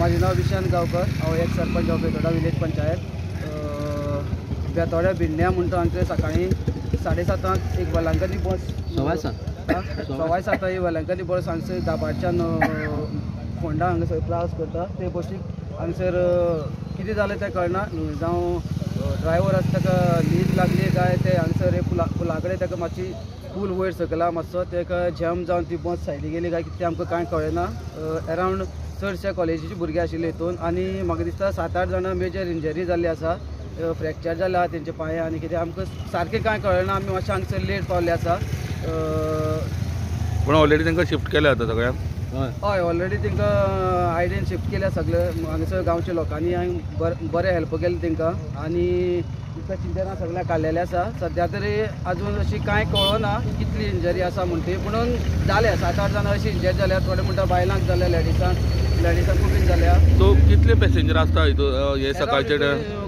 म्हाजें नांव विशांत गांवकर, हांव एक सरपंच ऑफ बेतोडा विलेज पंचायत. बेतोड्या भिडण्या म्हणटा हांगसर सकाळीं 7:30 एक वेलंकनी बस, 7:15 ही वेलंकनी बस हांगसर दाबाडच्यान फोंडा हांगासर प्रवास करता. ते बसीक हांगसर कितें जालें तें कळना, जावं ड्रायवर आसा ताका न्हीद लागली काय ते हांगसर पुला कडेन ताका मातशी पूल वयर सकला मातसो ताका जॅम जावन ती बस सायडी गेली काय कितें तें आमकां कांय कळना. अरावंड चडशे कॉलेजीचे भुरगे आशिल्ले हितून आनी म्हाका दिसता 7-8 जाणां मेजर इंजरी जाल्ली आसा, फ्रॅक्चर जाल्ले आसा तेंचे पांय आनी कितें आमकां सारकें कांय कळना. आमी मातशें हांगसर लेट पावल्ले आसा. पूण ऑलरेडी तांकां शिफ्ट केल्या आतां सगळ्यांक? हय, ऑलरेडी तांकां आयडीन शिफ्ट केल्या सगळे हांगसर गांवच्या लोकांनी बरें हेल्प केलें तांकां आनी पॅसेंजरां सगळ्या काडलेले आसा. सद्या तरी अजून अशी कांय कळना कितली इंजरी आसा म्हण ती, पुणून जाल्या 7-8 जाणां अशी इंजरी जाल्या. थोडे म्हणटा बायलांक जाल्या, लेडिसांक खूब जाल्या. सो कितले पॅसेंजर आसता हितून हे सकाळचे?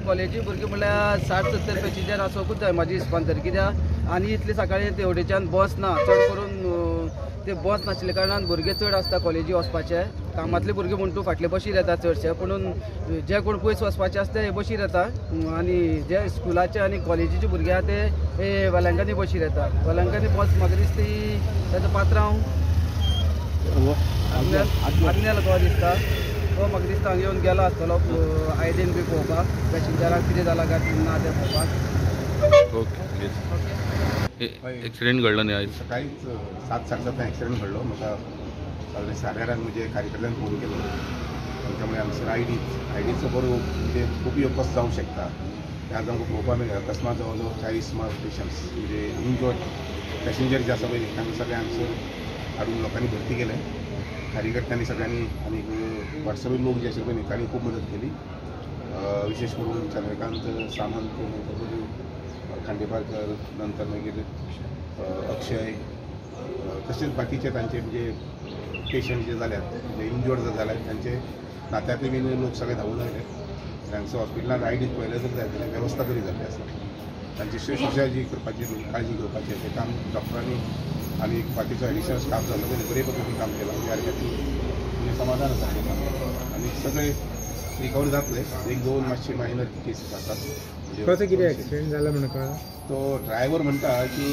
कॉलेजी भुरगीं म्हणल्यार 60-70 पॅसेंजर आसोकूच जाय म्हाजी हिसपान तरी, कित्याक आनी इतले सकाळीं तेवटेच्यान बस ना, चड करून ते बस नाशिल्ल्या कारणान भुरगे चड आसता कॉलेजी वचपाचे. कामांतले भुरगे म्हण तूं फाटले बशीर येता चडशे, पुणून जे कोण पयस वचपाचे आसता ते हे बशीर येता आनी जे स्कुलाचे आनी कॉलेजीचे भुरगे आसा ते हे वेलंकनी बशीर येता. वेलंकनी बस म्हाका दिसता ती ताचो पात्रांव आज्ञेल गो दिसता, तो म्हाका दिसता हांगा येवन गेलो आसतलो आयडीन बी पळोवपाक पॅसेंजराक कितें जालां काय ना तें पळोवपाक. ओके, एक्सिडेंट घडलो न्ही आयज सकाळीच 7-7:30 एक्सिडेंट घडलो. म्हाका सादारण 8:30 म्हणजे कार्यकर्त्यान फोन केलो आनी त्यामुळे हांगसर आयडीचो बरो म्हणजे उपयोग कसो जावंक शकता ते आज आमकां पळोवपाक मेळ्ळें. अकस्मात जवळ जवळ 40 सुमार पेशंट्स म्हणजे इंजर्ड पॅसेंजर जे आसा पळय तांकां सगळें हांगसर हाडून लोकांनी भरती केलें. कार्यकर्त्यांनी सगळ्यांनी आनी व्हॉट्सॅप लोक जे आशिल्ले पळय तांणी खूब मदत केली. विशेष करून चंद्रकांत सामंत, खांडेपारकर, नंतर मागीर अक्षय, तशेंच बाकीचे तांचे म्हणजे पेशंट जे जाल्यात म्हणजे इंजर्ड जे जाल्यात तांचे नात्यांतले बीन लोक सगळे धांवून आयले. हांगसर हॉस्पिटलान आयडीत पळयलें जर जाय जाल्यार वेवस्था बरी जाल्ली आसा. तांची शुश्रूषा जी करपाची, काळजी घेवपाची तें काम डॉक्टरांनी आनी बाकीचो एडिशनल स्टाफ जाल्लो पळय बरे पद्दतीन काम केलां. We are happy, म्हणजे समाधान आसा आनी सगळे रिकवर जातले. 1-2 मातशे मायनर केसीस आसात. कसो कितें एक्सिडेंट जाला म्हणून कळ्ळा? तो ड्रायव्हर म्हणटा की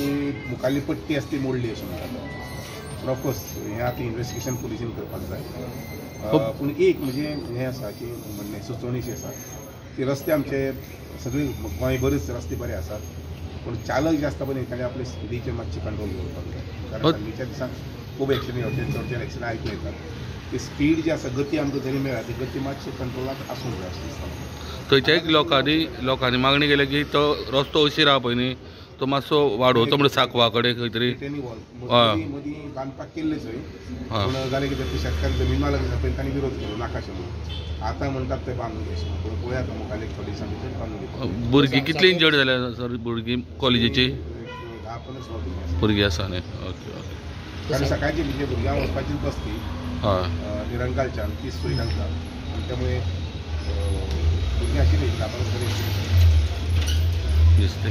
मुखारली पट्टी आसा ती मोडली अशें म्हणटा. पूण ऑफकोर्स हें आतां इन्वेस्टिगेशन पुलिसीन करपाक जाय. पूण एक म्हणजे हें आसा की म्हणणें सुचोवणीशी आसा की रस्ते आमचे सगळे गोंयभरच रस्ते बरे आसात, पूण चालक जे आसता पळय ताणें आपले स्पिडीचेर मातशें कंट्रोल दवरपाक जाय. कारण हालींच्या दिसांक खूब एक्सिडेंट होते, चडशे एक्सिडेंट आयकूंक येतात. ती स्पीड जी आसा गती आमकां जरी मेळ्ळा ती गती मातशी कंट्रोलाक आसूंक जाय अशें दिसता. थंयच्या लोकांनी मागणी केल्या की तो रस्तो अशीर आहा पळय न्ही तो मातसो वाडोवचो म्हणून सांकवा कडेन खंय तरी मदीं बांदपाक केल्ले थंय, पूण जालें कितें ते शेतकार जमीन मालक आसा पळय तांणी विरोध केलो नाका म्हणून. आतां म्हणटात ते बांदून घे, पूण पळया आतां मुखार एक थोडे दिसां भितर बांदून घेतले. भुरगीं कितली इंजर्ड जाल्या सर? भुरगीं कॉलेजीची 10-15 भुरगीं आसा न्ही? Okay okay. कारण सकाळची म्हणजे भुरग्यांक वचपाचीच बस ती निरंकालच्यान तीच सोय तांकां आनी त्यामुळे भुरगीं आशिल्ली 10-15 दिसते.